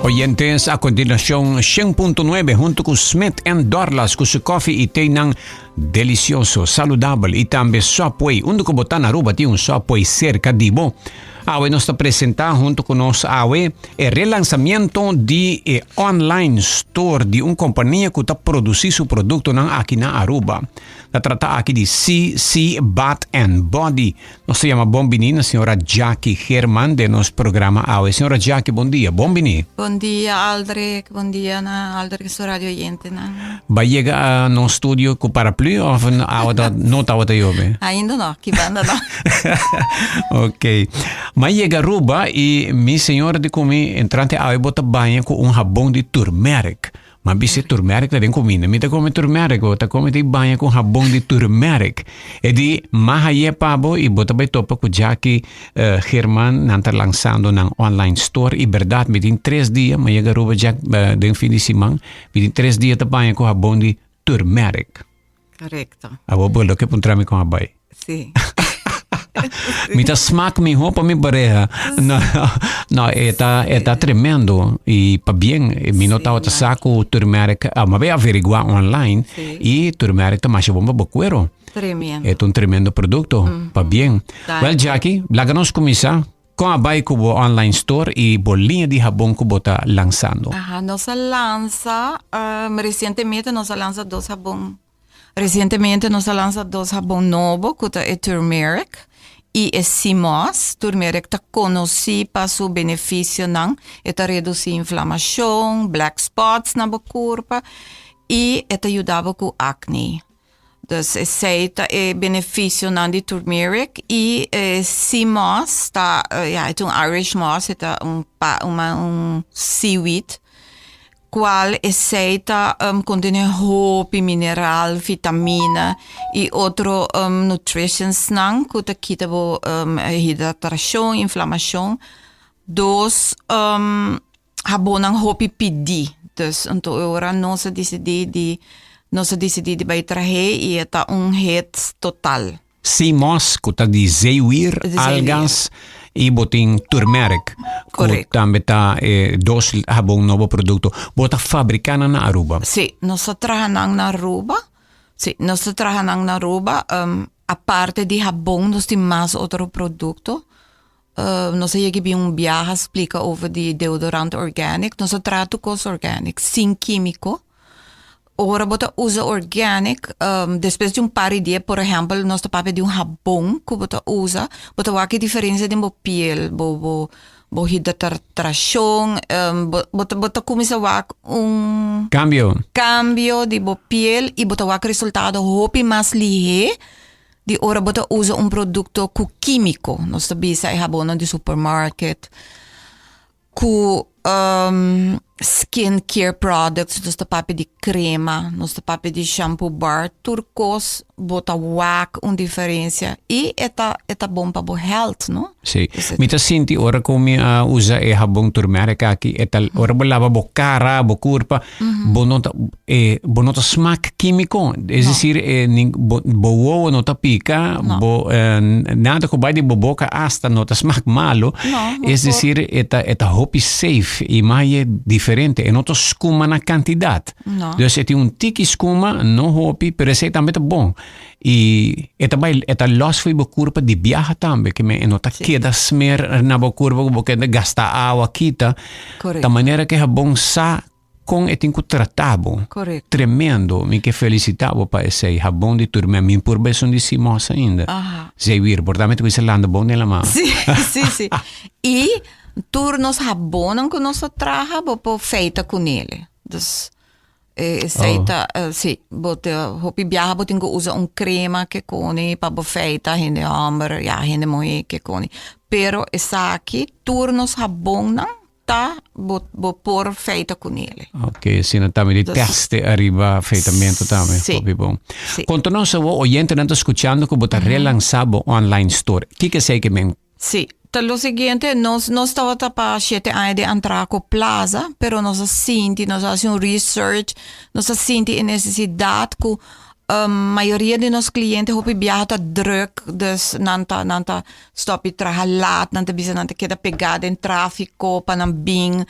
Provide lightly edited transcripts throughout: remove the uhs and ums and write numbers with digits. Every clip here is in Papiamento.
Oyentes, a continuacion 100.9 hunto cu Smith and Dorlas cu su koffie y theenan delicioso, saludabel y tambe Subway. Unda cu bo ta na Aruba tin un Subway cerca di bo. Awe nos ta presenta hunto cu nos awe e relanzamiento di e online store di un compania cu ta produci su productonan aki na Aruba. Ta trata aki di CC Bath and Body. Nos ta yama bon bini na señora Jackie Geerman den nos programa awe. Señora Jackie, bon dia. Bon bini. Bon dia, Aldrich. Bon dia na Aldrich su radio oyentenan. Ba yega a nos studio ku paraplu of awa ta no tabata yobe? Ainda no, ki banda no. Ok. Ma yega Aruba y mi señora di ku mi entrante awe bo ta baña ku un habon di turmeric. Ma bisa turmeric ta den kuminda. Mi ta kome turmeric, bo ta kome ta baña ku habon di turmeric. E di m'a haye pa bo i bo ta bai topa ku Jackie Geerman. Nan ta lansando nan online store. I berdad mi tin 3 dia, mi a yega Aruba Jack den fin di siman, mi tin 3 dia ta baña ku habon di turmeric. Correcto. Abo bo loke puntra mi kon a bai. Sí. Mi ta smak mihó pa mi pareha. No, no, e ta, e ta tremendo. I pa bien, mi no tabata sa ku turmeric, ah, m'a bai averiguá online i turmeric ta masha bon pa bo kuero. Tremendo. E ta un tremendo produkto, pa bien. Well, Jackie, laga nos kuminsá. Kon a bai ku bo online store i bo liña di habon ku bo ta lansando? Aha, nos a lansa, resientemente nos a lansa dos habon. Resientemente nos a lansa dos habon nobo ku ta e turmeric i e sea moss. Turmeric ta konosí pa su benefisionan. E ta redusí inflamashon, black spots na bo kurpa i e ta yuda bo ku acne. Dus esei ta e benefisionan di turmeric i e sea moss ta, ya, e ta un Irish moss, e ta un pa un seaweed cual esei ta contene hopi mineral, vitamina y otro nutritionsnan cu ta kita bo hidratacion, inflamacion. Dos habonnan hopi pidi. Dus anto ora nos a dicidi di nos a dicidi di bay trahe y e ta un hit total. Sea moss cu ta di zeewier, algas y bo tin turmeric cu tambe ta e dos habon nobo producto. Bo ta fabrica nan na Aruba? Si, nos ta traha nan na Aruba. Si, nos ta traha nan na Aruba. Aparte di habon nos tin mas otro producto. Nos a yega bin un biaha splica over di deodorant organic. Nos ta traha tur cos organic, sin quimico. Ora bo ta usa organic, despues di un par di dia, por ehempel, nos ta papia di un habon ku bo ta usa, bo ta wak e diferensia den bo piel, bo bo bo hidratrashon, bo bo ta bo ta kuminsá wak un Kambio. kambio di bo piel i bo ta wak resultado hopi mas lihé di ora bo ta usa un produkto ku kímiko. Nos ta bisa e habonnan di supermarket ku skin care products, nos ta papia di crema, nos ta papia di shampoo bar, tur kos bo ta wak un diferencia i e ta e ta bon pa bo health, no? Sí. Mi ta sinti ora ku mi a usa e habon turmeric aki, e ta ora bo laba bo cara, bo kurpa, bo no ta e bo no ta smak kímiko. Es decir, e nin bo bo wowo no ta pika, bo nada ku bai di bo boka asta no ta smak malo. Es decir, e ta e ta hopi safe i mas e diferente. E no ta skuma na kantidat. Dus e tin un tiki skuma, no hopi, pero esei tambe ta bon. I e ta bai e ta los for bo kurpa di biaha tambe, ke men e no ta keda smer na bo kurpa ku bo keda gasta awa kita. Ta manera ku e habon sa kon e tin ku trata bo. Tremendo. Mi ke felisita bo pa esei. Habon di tur men. Mi purba esun di Simos ainda. Zeewier, por ta mi ta kuminsa landa bon den laman. Sí, sí, sí. I tur nos habonnan ku nos ta traha bo por feita kunele. Dus esei ta, sí, bo ta hopi biaha bo tin ku usa un krema ke koni pa bo feita hende hòmber, ya hende muhé ke koni. Pero esaki tur nos habonnan ta bo bo por feita kunele. Ok, asina tambe di teste ariba feitamento tambe. Sí. Hopi bon. Sí. Konta nos awor, oyentenan ta skuchando ku bo ta relansá bo online store. Kiko esei ke men? Sí, ta lo siguiente, nos nos tabata pa 7 aña den Antraco Plaza, pero nos a sinti, nos a hasi un research, nos a sinti e nesesidat ku. Mayoria di nos cliente hopi biaha ta druk, dus nan ta nan ta stop di traha laat, nan ta bisa nan ta keda pega den trafico pa nan bin.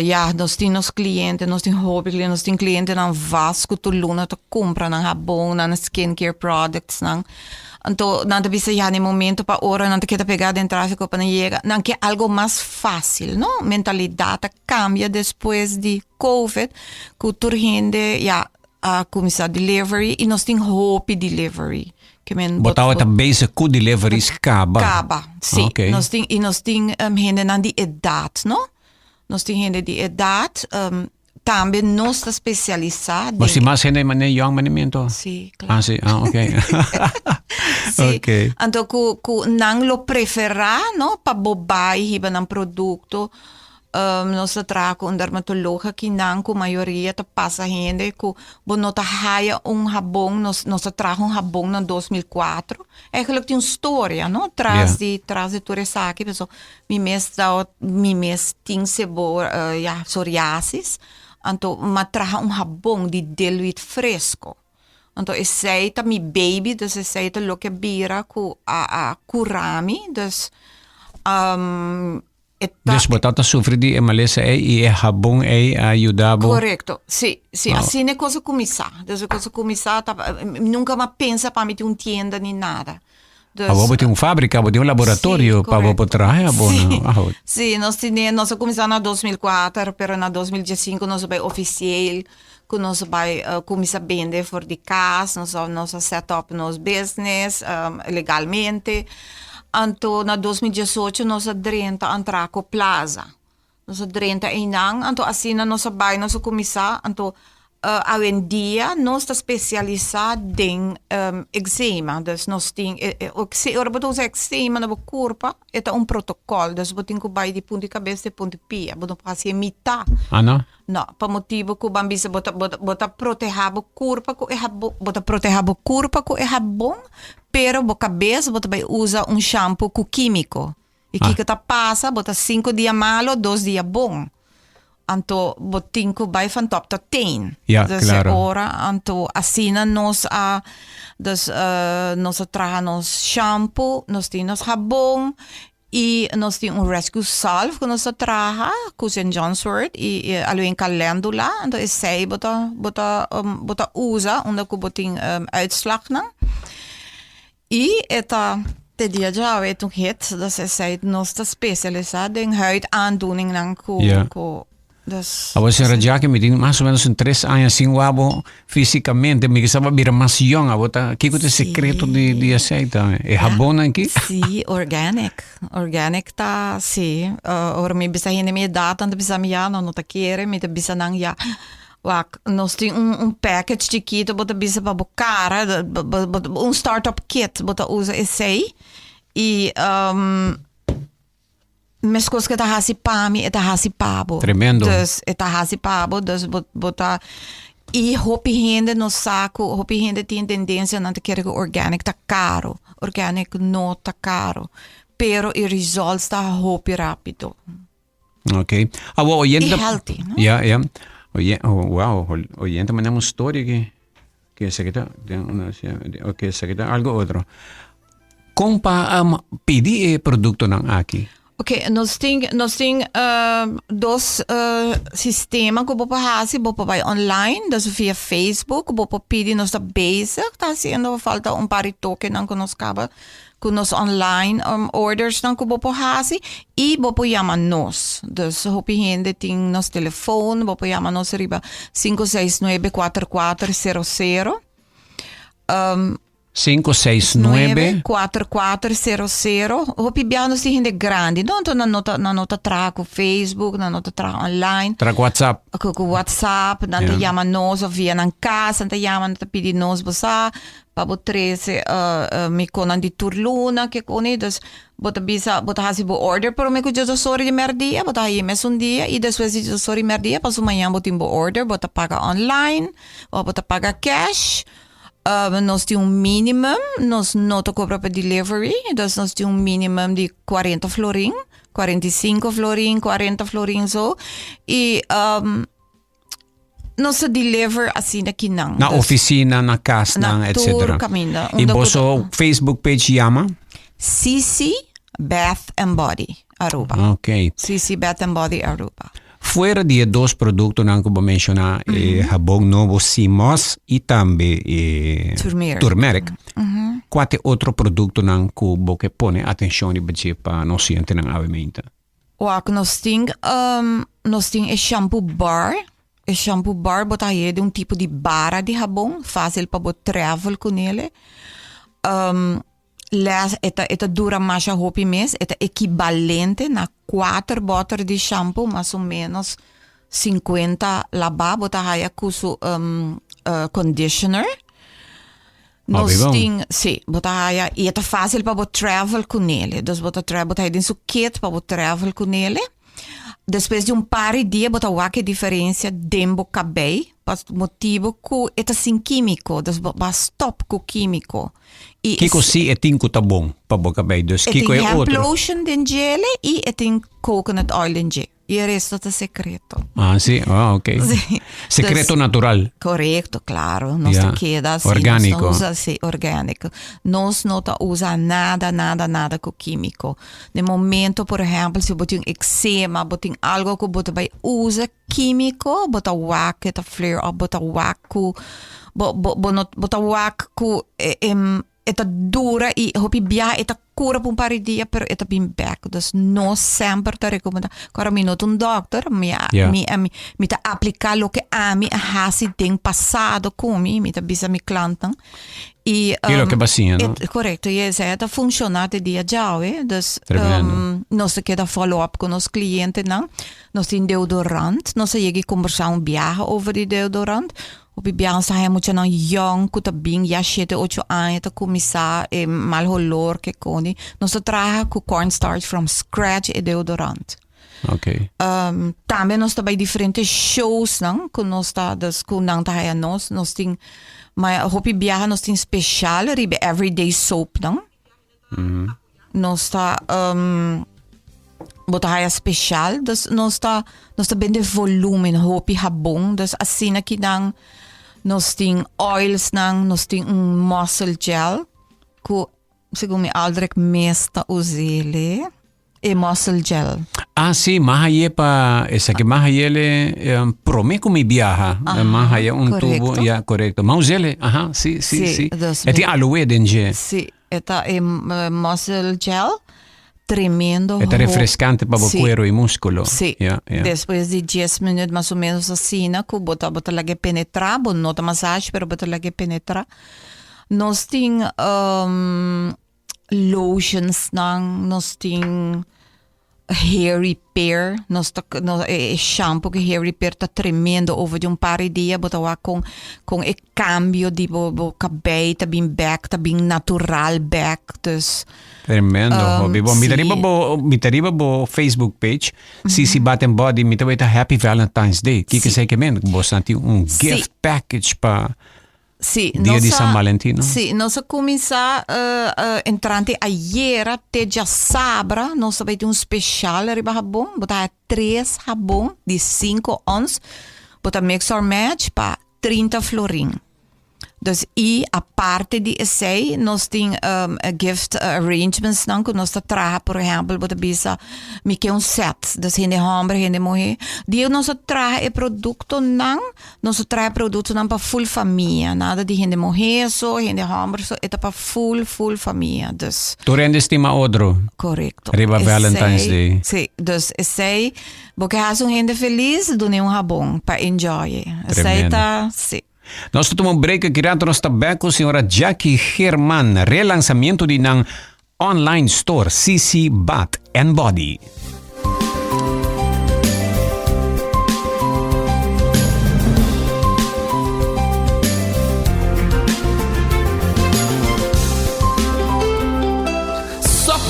Ya, nos tin nos cliente, nos tin hopi cliente, nos tin clientenan vast cu tur luna ta cumpra nan habon, nan skincare products nan. Anto nan ta bisa ya den momento pa ora nan ta keda pega den trafico pa nan yega, nan ke algo mas facil, no? Mentalidad ta cambia despues di covid cu tur hende ya a cuminsa delivery y nos tin hopi delivery. Ke men Bo tabata bezig cu deliveries caba? Caba, si. Okay. Nos tin, y nos tin um, hendenan di edad, no? Nos tin hende di edad. Um, tambe nos ta specialisa Bo si mas hende mane young manemiento? Si, claro. Ah, si. Ah, okay. Si. Okay. Anto cu, cu nan lo prefera, no? Pa bo bai hiba nan producto. Nos ta traha ku un dermatoloog akinan ku mayoria ta pasa hende ku bo no ta haya un habon, nos nos ta traha un habon na 2004. Eigenlijk tin un storia, no? Tras di tras di tur esaki, paso mi mes ta mi mes tin sebo ya psoriasis, anto m'a traha un habon di delwit fresco. Anto esei ta mi baby, dus esei ta loke a bira ku a a kura mi, dus E ta. Dus bo tata sufri di e malesa ei i e habon ei a yuda bo? Korekto, si, si. Oh. Asina e kos a kuminsá. Dus e kos a kuminsá ta, nunka mi a pensa pa mi tin un tienda ni nada. Dus. Awor bo tin un fábrika, bo tin un laboratorio Si, pa bo por korekto. traha e habonnan. Si, Wow. si, nos tene, nos a kuminsá na 2004, pero na 2015 nos a bai ofisieel ku nos a bai kuminsá bende for di kas, nos a nos a set up nos business legalmente. Anto na 2018 nos a drenta Antraco Plaza. Nos a drenta einan, anto asina nos a bai nos a kuminsá, anto awendia nos ta spesialisá den eczema, dus nos tin e e ora bo ta usa eczema na bo kurpa e ta un protokòl, dus bo tin ku bai di punta di kabes te punta di pia, bo no por hasi e mitá. Ah no? No, pa motibu ku ban bisa bo ta bo ta bo ta protehá bo kurpa ku e habon, bo ta protehá bo kurpa ku e habon, pero bo kabes bo ta bai usa un shampo ku kímiko. I kiko ta pasa? Bo ta sinku dia malo, dos dia bon. Anto bo tin ku bai van top tot teen. Ja, Dus e klaro. ora, anto asina nos a, dus nos a traha nos shampo, nos tin nos habon, I nos tin un rescue salve ku nos ta traha ku St. John's Wort i aluen calendula. Anto esei bo ta bo ta bo ta usa unda ku bo tin uitslagnan. I e ta te dia djawe e ta un hit. Dus esei nos ta spesialisá den huidaandoeningnan ku ku Dus, Awor señora Jackie, mi tin mas o menos un tres aña sin wak bo físicamente. Mi kisa bo a bira mas yong. Abo ta, kiko ta e secreto di, di esei ta? E habonnan aki? Sí, organic. Organic ta, sí. Uh, ora mi bisa hende mi edad, nan ta bisa mi ya, nan no ta kere. Mi ta bisa nan ya, wak, nos tin un, un package chikito, bo ta bisa pa bo cara, bo, bo, bo, un start-up kit, bo ta usa esei. I, um, Meskos ku e ta hasi pa mi, e ta hasi pa bo. Tremendo. Dus e ta hasi pa bo, dus bo, bo ta... I hopi hende no sa ku, hopi hende tin tendensia nan ta kere ku organic ta karo. Organic no ta karo. Pero e results ta hopi rápido. Ok. Awor oyente... I healthy, no? Ja, ja. Oye, oh, wow, oyente manda un story aki. Ke esaki ta, ok, esaki ta algo otro. Kon pa um, pidi e produktonan aki? Ok, nos tin, nos tin uh, dos uh, sistema ku bo por hasi, bo por bai online, dus via Facebook, bo por pidi, nos ta bezig, ta haciendo, falta un par di tokenan ku nos kaba, ku nos online um, ordersnan ku bo por hasi, i bo por yama nos. Dus hopi hende tin nos telefon, bo por yama nos riba 569 4400. Um, 569. 4400. Hopi bia nos tin hende grandi, no? Anto nan no ta, nan no ta traha ku Facebook, nan no ta traha online. Tra ku WhatsApp. Ku, ku WhatsApp, nan ta Ja. yama nos of via nan kas, nan ta yama, nan ta pidi nos, bo sa, pa bo trese uh, uh, mi konan di tur luna, ke koni. Dus bo ta bisa, bo ta hasi bo order prome ku djesdos ora di merdia, bo ta haye mesun dia, i despues di djesdos ora di merdia, paso mañan bo tin bo order, bo ta paga online, of bo ta paga cash. Nos tin un minimum, nos no ta cobra pa delivery, dus nos tin un minimum di 40 florin, 45 florin, 40 florin zo. Y um, Nos ta deliver asina ki nan. Na oficina, na cas, na nan, tur etc. caminda. Y Unda ku boso Facebook page yama? CC Bath and Body Aruba. Ok. CC Bath and Body Aruba. Fuera di e dos productonan cu bo menciona, e habon nobo Simos y tambe e Turmeric. Turmeric. Cua t'e otro productonan cu bo ke pone atencion riba dje pa nos clientenan awe meinta? Wak, nos tin, um, nos tin e shampoo bar. E shampoo bar bo ta haye den un tipo di bara di habon, fácil pa bo travel con ele. Um, les, e ta, e ta dura masha hopi mes, e ta ekibalente na kuater boter di shampoo, mas o menos 50 labá bo ta haya ku su um, uh, conditioner. Nos bom. tin, sí, bo ta haya, i e ta fácil pa bo travel ku nele. Dus bo ta tra, bo ta haya den su kit pa bo travel ku nele. Despues di un par di dia bo ta wak e diferencia den bo kabei, pa motibo ku e ta sin kímiko, dus bo a stop ku kímiko. I Kiko si e tin ku ta bon pa bo kabei? Dus e kiko tin e hemp otro? lotion den djele i e tin coconut oil den dje. I e resto ta secreto. Ah, si, ah, ok. Sí. Secreto Dus- natural. Correcto, claro. Nos Ja, ta keda así. orgánico. Nos no usa, sí, orgánico. Nos no ta usa nada, nada, nada cu químico. Den momento, por ejemplo, si bo tin eczema, bo tin algo cu bo ta bay usa químico, bo ta wak e ta flare up, bo ta wak cu, bo, bo, bo no, bo ta wak cu, eh, em, e ta dura y hopi biaha e ta cura pa un par di dia pero e ta bin bek. Dus no semper ta recomenda. Ahora mi no ta un dokter, mi a, Ja. mi, mi, mi ta aplica loke ami a haci den pasado cu mi, mi ta bisa mi klanten. Y, Y loke bo a siña, no? Et, correcto, y esei ta funciona te dia djawe. Dus, Tremendo. nos ta keda follow up cu nos clientenan. Nos tin deodorant, nos a yega y conversa un biaha over di deodorant. Hopi biaha nos ta haña muchanan yòn ku ta bin ya shete ocho aña ta kuminsá e mal holor ke koni. Nos ta traha ku cornstarch from scratch e deodorant. Ok. Tambe nos ta bai diferente showsnan ku nos ta dus ku nan ta haña nos. Nos tin ma hopi biaha nos tin special riba everyday soapnan. Nos ta bo ta haya special, dus nos ta nos ta bende volumen hopi habon, dus asina ki nan nos tin oils nan, nos tin un muscle gel ku segun mi Aldrich mes ta us'ele. E muscle gel. Ah, sí, mas haye pa, esaki mas hayele eh, prome ku mi biaha. Aha, mas haye un tubo, correcto. ja, correcto. Mas usele, aha, sí, sí, Sí, sí. dus E tin mi- aloe den dje. Sí, e ta e eh, muscle gel tremendo. E ta refrescante pa bo Sí. cuero y músculo. Sí. Ja, ja. Despues di 10 minuut mas o menos asina ku bo ta bo ta laga e penetra, bo no ta massage pero bo ta laga e penetra. Nos tin um, lotionsnan, nos tin hair repair, nos ta no e shampoo ku hair repair ta tremendo over di un par di dia bo ta wak kon kon e cambio di bo bo kabei ta bin bek ta bin natural bek dus Tremendo, hopi bon. Mi ta si. riba bo mi ta riba bo Facebook page, Sisi Bath and Body, mi ta weta Happy Valentine's Day. Kiko Si. esei ke men? Bosnan tin un Si. gift package pa Sí, Dia nos di a, San Valentin, no? Sí, nos a kuminsá entrante ayera te djasabra, nos ta bai tin un special riba habon, bo ta haya tres habon di sinku ons, bo ta mix or match pa 30 florin. Dus i aparte di esei nos tin gift arrangements nan ku nos ta traha, por ehèmpel bo ta bisa mi ke un set, dus hende hòmber, hende muhé, di nos a traha e produktonan. Nos ta trae productonan pa full famia, nada di hende muher so, hende homber so, e ta pa full, full famia, dus. Tur hende stima otro. Correcto. Riba Esey, Valentine's Day. Si, dus esey, bo ke haci un hende feliz, dun'e un habon pa enjoy. Esey Tremendo. ta, si. Nos ta tuma un break aki rato, nos ta bek cu señora Jackie Geerman, relanzamiento di nan Online store CC Bath and Body.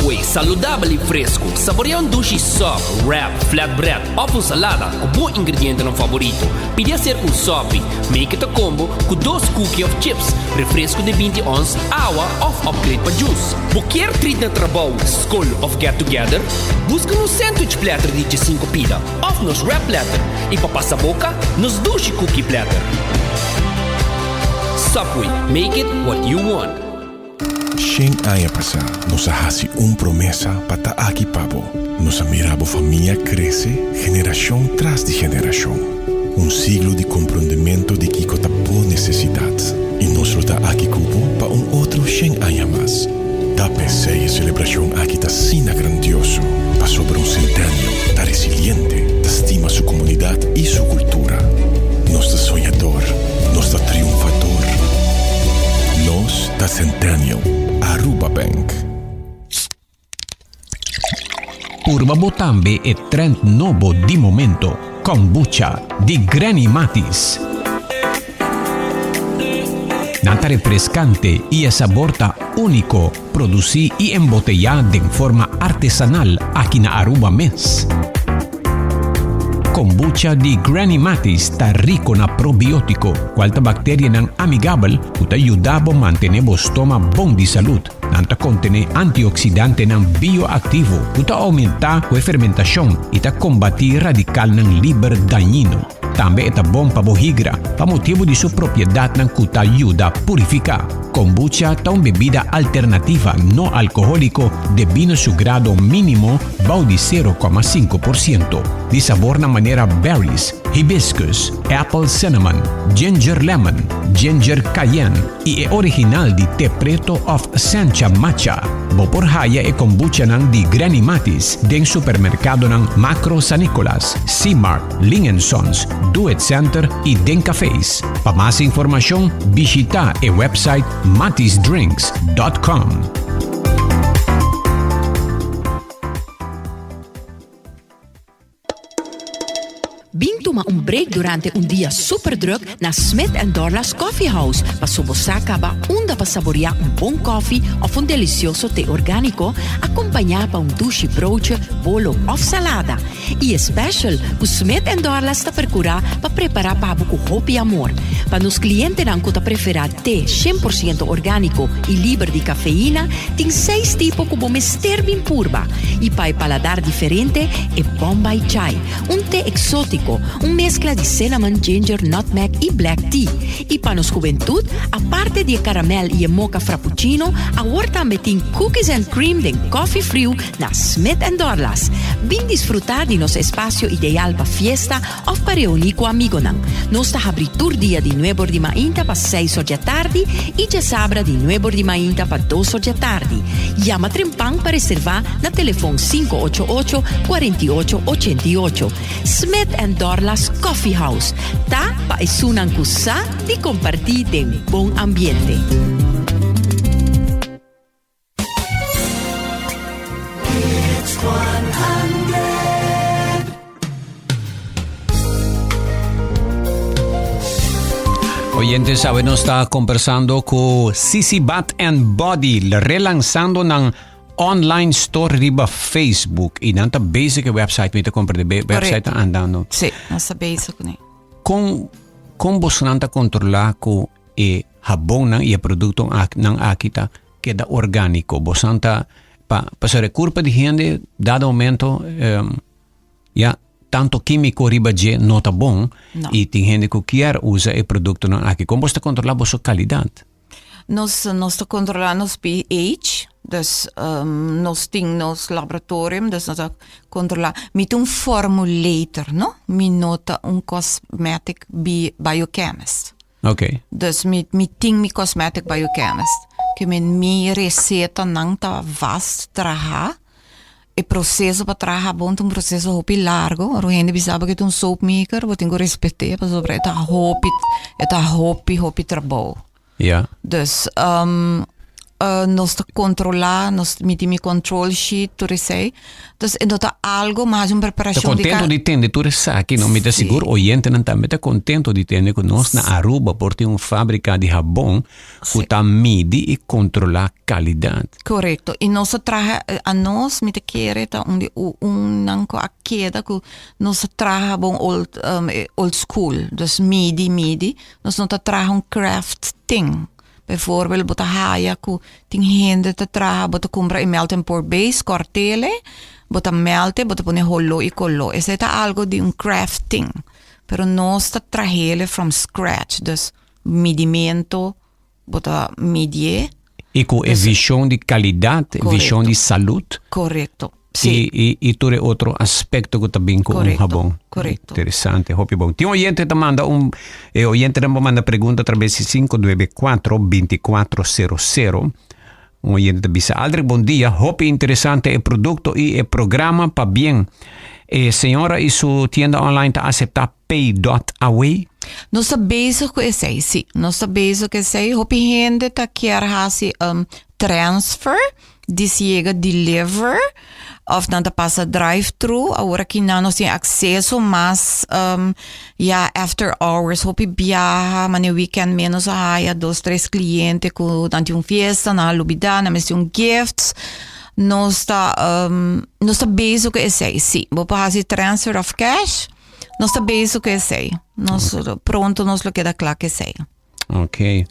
Subway, saludabel y fresco. Saborea un dushi sub, wrap, flatbread of un salada cu bo ingredientenan favorito. Pidi acerca un sopi, make it a combo cu dos cookie of chips, refresco di binti ons, awa of upgrade pa juice. Bo kier treat na trabou, scol of get together? Busca nos sandwich platter di diesinco pida of nos wrap platter y pa pasa boca, nos dushi cookie platter. Subway, make it what you want. Shen aña pasá nos a hasi un promesa pa ta aki pa bo. Nos a mira bo famia krese generashon tras di generashon. Un siglo di komprondemento di kiko ta bo nesesidat. I nos lo ta aki ku bo pa un otro shen aña mas. Ta p'esei e selebrashon aki ta asina grandioso, pasobra un Centennial ta resiliente, ta stima su komunidat i su kultura. Nos ta soñador, nos ta triunfador. Nos ta Centennial, Aruba Bank. Purba bo tambe e trend nobo di momento, Kombucha di Granny Matis. Nan ta refrescante y e sabor ta unico, produci y embotella den forma artesanal aki na Aruba mes. Kombucha di Granny Matis ta rico na probiotico, cual ta bacterianan amigabel cu ta yuda bo mantene bo stoma bon di salud. Nan ta kontené antioksidantenan bioaktivo ku ta oumentá ku e fermentashon i ta kombatí radikalnan liber dañino. Tambe e ta bon pa bo higra pa motibu di su propiedatnan ku ta yuda purifiká. Kombucha ta un bebida alternativa no alkohóliko debí na su grado mínimo bou di 0,5%, di sabornan manera berries, hibiscus, apple cinnamon, ginger lemon, ginger cayenne, i e original di te preto of sencha matcha. Bo por haya e kombuchanan di Granny Matis den supermerkadonan Makro San Nicolas, C-Mart, Ling and Sons, Do It Center i den cafés. Pa mas informashon bishita e website matisdrinks dot com. Bin tuma un break durante un dia super druk na Smith and Dorlas Coffee House paso bo sa caba unda pa saborea un bon koffie of un delicioso te organico acompaña pa un dushi broodje, bolo of salada. Y e special cu Smith and Dorlas ta percura pa prepara pa bo cu hopi amor. Pa nos clientenan cu ta prefera te 100% organico y liber di cafeína, tin seis tipo cu bo mester bin purba. Y pa e paladar diferente, e Bombay Chai, un te exotico, un mezcla di cinnamon, ginger, nutmeg y black tea. Y pa nos hubentud, aparte di e caramel y e mocha frappuccino, awor tambe tin cookies and cream den coffee friu na Smith and Dorlas. Bin disfruta di nos espacio ideal pa fiesta of pa reuní ku amigonan. Nos ta habrí tur dia di nuebor di mainta pa seis or djatardi i djasabra di nuebor di mainta pa dos or djatardi. Yama trempan pa reservá na telefon 588 48 88. Smith and Dorlas Coffee House ta pa esunnan ku sa di kompartí den bon ambiente. Oyentes, sabe, nos ta conversando cu Sisi Bat and Body, relanzando nan online store riba Facebook. Y nan ta basic website, mi ta compra de website ta andando. Sí, nan ta basic ne. Con, con bos nan ta controla cu e habonnan y e productonan aki ta keda organico. Bosan ta pa pasobra e curpa di hende dado momento um, ya tanto químico riba dje no ta bon No. y tin hende cu kier usa e productonan aki. Con bos ta controla boso calidad? Nos, nos ta controla nos pH, dus um, nos tin nos laboratorium, dus nos ta controla. Mi ta un formulator, no? Mi no ta un cosmetic bi biochemist. Ok. Dus mi, mi tin mi cosmetic biochemist. Ke men mi recetanan ta vast traha. E proceso pa traha bon ta un proceso hopi largo. Ora un hende bisa bo ke ta un soap maker, bo tin ku respet'é pasobra e ta hopi, e ta hopi, hopi trabou. Ja. Dus, um, Nos ta controla, nos mi tin mi control sheet tur esey. Dus e no ta algo mas un Ta preparacion di contento ca- di tende tur esaki, no? Mi ta Sí. sigur oyentenan tambe ta contento di tende cu nos na Aruba por tin un fabrica di habon cu Sí. ta midi y controla calidad. Correcto. Y nos a traha, a nos, mi ta kere, ta un di u- unnan cu a keda cu nos a traha habon old, um, eh, old school. Dus midi, midi. Nos no ta traha un craft thing. Bijvoorbeeld, bo ta haya ku tin hende ta traha, bo ta kumpra e melt and pour base, kòrtele, bo ta melte, bo ta pone holó i koló. Esei ta algo di un crafting. Pero nos ta trahele from scratch, dus midimento, bo ta midié. I ku e vishon di kalidat, vishon di salud. Korekto. Sí. I, i, i tur e otro aspecto ku ta bin ku un Correcto, habon. correcto. Interesante, hopi bon. Tin oyente ta manda un e oyentenan por manda pregunta a través di 594 2400. Un oyente ta bisa, Aldrich, bon dia. Hopi interesante e producto i e programa. Pabien. E señora i su tienda online ta acepta pay.away? Nos ta bezig ku esei, sí. Nos ta bezig ku esei. Hopi hende ta kier hasi um, transfer di si yega deliver of nan ta pasa drive thru. Awor aki nan nos tin acceso mas um, ya after hours. Hopi biaha, mane weekend menos a haya dos, tres cliente ku nan tin un fiesta, nan a lubida, nan mester un gifts. Nos ta um, nos ta bezig ku esei, sí. Bo por hasi transfer of cash. Nos ta bezig ku esei. Nos pronto nos lo keda kla ku esei. Ok.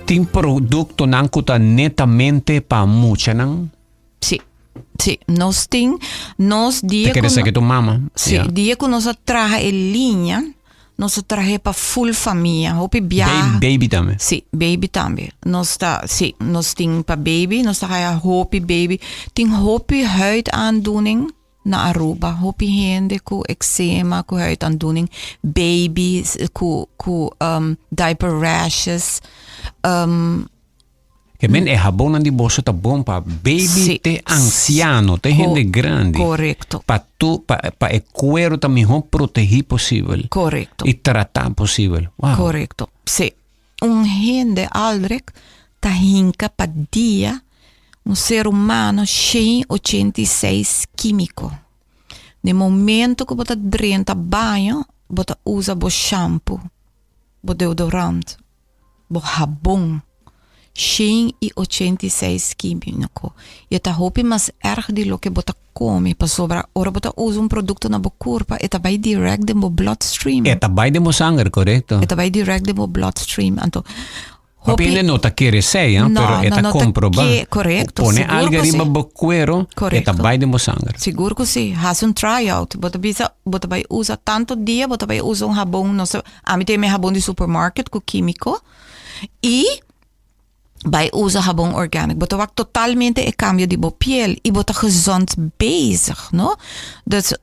Tin productonan cu ta netamente pa muchanan? Sí, sí. Nos tin, nos dia Te cu kere sa que tu mama? Sí, Ja. dia cu nos a traha e linea, nos a trahe pa full famia. Hopi biaha. Baby tambe. Sí, baby tambe. Nos ta, sí, nos tin pa baby, nos ta haya hopi baby. Tin hopi huidaandoening na Aruba. Hopi hende cu eczema, cu huidaandoening, babies cu, cu um, diaper rashes. Um, Ke men e habonnan di boso ta bon pa baby Sí. te anciano, te hende grandi. Correcto. Pa tu, pa, pa e cuero ta mihor protegi posibel. Correcto. Y trata posibel. Wow. Correcto. Sí. Un hende, Aldrich, ta hinca pa dia un ser humano 186 químico. Den momento cu bo ta drenta baño, bo ta usa bo shampoo, bo deodorant, bo habon. 186 químico. Y e ta hopi mas erg di loke bo ta come, pasobra ora bo ta usa un producto na bo curpa, e ta bay direct den bo bloodstream. E ta bay den bo sanger, correcto. E ta bay direct den bo bloodstream. Anto, Hopi hende no ta kere esei, No, pero e no, ta no ta comproba. ke- correcto, Pone sigur algo ku riba si. bo cuero, e ta Correcto. bay den bo sanger. Sigur ku si. Hasi un tryout. Bo ta bisa, bo ta bai usa tanto dia, bo ta bai usa un habon, no se, ami tin mi habon di supermarket ku kimiko, i bai usa habon organic. Bo ta wak totalmente e cambio di bo piel i bo ta gezond bezig, no? Dus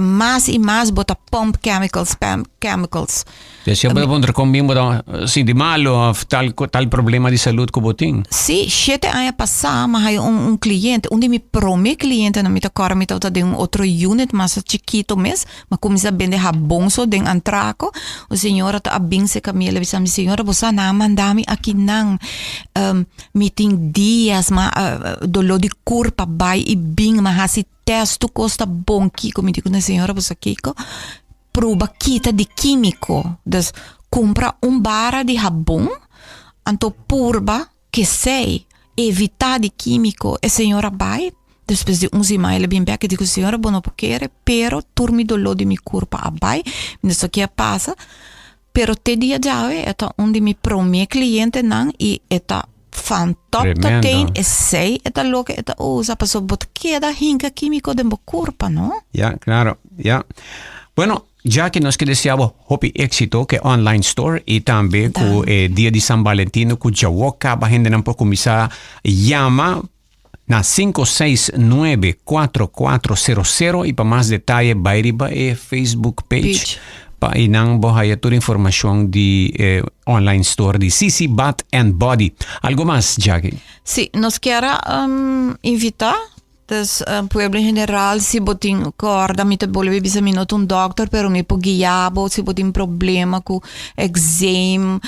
mas i mas bo ta pump chemicals, pump chemicals. Dus si bo puntra kon bin bo ta sinti malo of tal tal problema di salud ku bo tin. Sí, shete aña pasá mi a haya un un cliente, un di mi prome clientenan, mi ta kòrda mi tabata den un otro unit mas chikito mes, mi a kuminsá bende habon so den Antraco, un señora ta a bin serka mi, el a bisa mi, señora bo sa nan a manda mi akinan, mi tin dias mi a doló di kurpa bai i bin, mi a hasi tèst tur kos ta bon, kiko? Mi di ku nan, señora bo sa kiko? Proba kita di kímiko. Dus kumpra un bara di habon, anto purba kesei, evitá di kímiko. E señora bai, despues di un siman el a bin bèk, e di ku señora bo no por kere, pero tur mi doló di mi kurpa a bai, mi no sa ke a pasa, pero te dia djawe e ta un di mi promé klientenan i e ta van top tot Tremendo. teen, esei e ta loke e ta usa, pasobra bo ta keda hinka kímiko den bo kurpa, no? Ja, claro, ja. Bueno, Jackie, nos ke desea bo hopi éxito ke online store i tambe ku e dia di San Valentino ku djawo kaba hendenan por kuminsá yama na 5694400 i pa mas detaye bai riba e Facebook page Page. pa einan bo haya tur informashon di e online store di CC Bath and Body. Algo mas, Jackie? Sí, nos kier a invitá. Dus pueblo en general si bo tin corda mi ta bolbe bisa mi no ta un dokter pero mi por guia bo si bo tin problema cu eczeem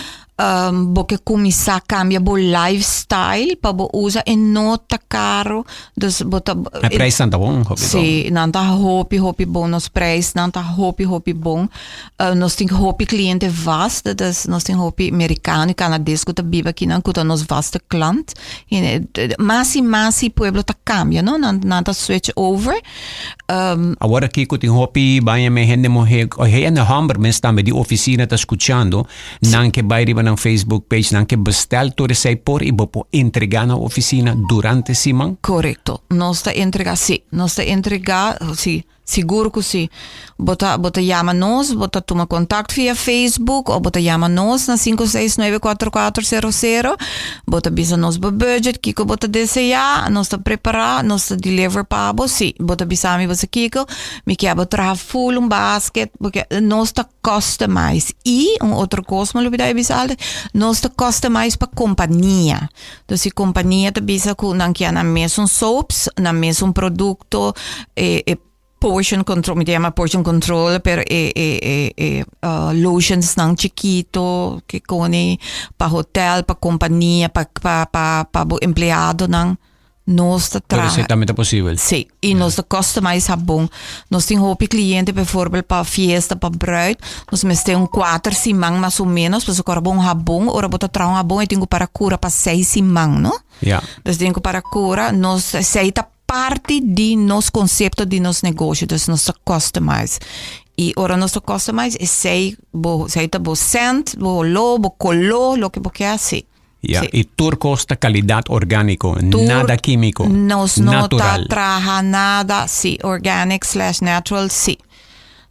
bo ke cuminsa cambia bo lifestyle pa bo usa e no ta caro dus bo ta E prijsnan ta bon hopi bon. Si nan ta hopi hopi bon nos prijsnan ta hopi hopi bon nos tin hopi cliente vast dus nos tin hopi mericano y canades cu ta biba akinan cu ta nos vaste klant mas y mas y pueblo ta cambia no nan nan ta switch over. Awor aki cu tin hopi baña me hende muhe hende homber mes tambe di oficina ta scuchando Nan ke bai riba nan Facebook page, nan ke bestel tur esei por i bo por entregá na oficina durante siman? Korekto. Nos ta entregá, sí. Nos ta entregá, sí. Sigur ku sí. Bo ta, bo ta yama nos, bo ta tuma kontakt via Facebook o bo ta yama nos na 5694400. Bo ta bisa nos bo budget, kiko bo ta deseá, nos ta prepará, nos ta deliver pa bo. Sí, bo ta bisa mi bo sa kiko, mi ke bo traha full un basket, bo ke, nos ta customize. Y un otro cos mi lubida e bisa alde, nos ta customize pa compania. Dus si compania ta bisa cu nan kier nan mesun soaps, nan mesun producto, e, e portion control, mi ta yama portion control, pero e, e, e, e uh, lotions nan chiquito, que cone pa hotel, pa compania, pa, pa, pa, pa bo empleadonan. Nos ta Pero traha. esei tambe ta posibel. Sí, y nos ta customize habon. Nos tin hopi cliente, bijvoorbeeld pa fiesta, pa bruid. Nos mester un cuater siman mas o menos, pasobra ora bo un habon, ora bo ta traha un habon, e tin cu para cura pa seis siman, no? Ja. Dus tin cu para cura, nos, esei ta parti di nos concepto di nos negoshi, dus nos ta customize. Y ora nos ta customize, esei bo, esei ta bo scent, bo olor, bo color, loke bo kier, sí. Ja, Sí. y tur cos ta calidad orgánico, Tur nada químico, Nos no ta natural. traha nada, sí, organic slash natural, sí.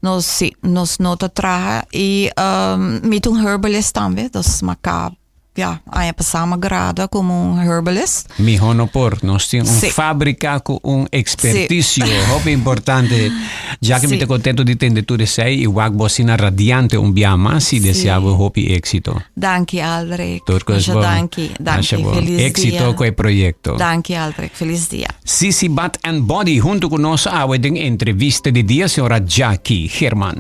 Nos, sí, nos no ta traha y um, mi ta un herbalist tambe, dus m'a ka, ja, aña pasá m'a gradua como un herbalist. Mihó no por. Nos tin un Sí. fábrica cu un experticio hopi importante. Ya que mi Sí. ta contento di tende tur esei y wak bo asina radiante un bia mas y desea bo hopi éxito. Danki Aldrich. Tur cos Masha bon. danki. Masha Danki. bon. Feliz Éxito dia. cu e proyecto. Danki Aldrich. Feliz dia. Sisi Bat and Body hunto cu nos awe den entrevista di dia señora Jackie German.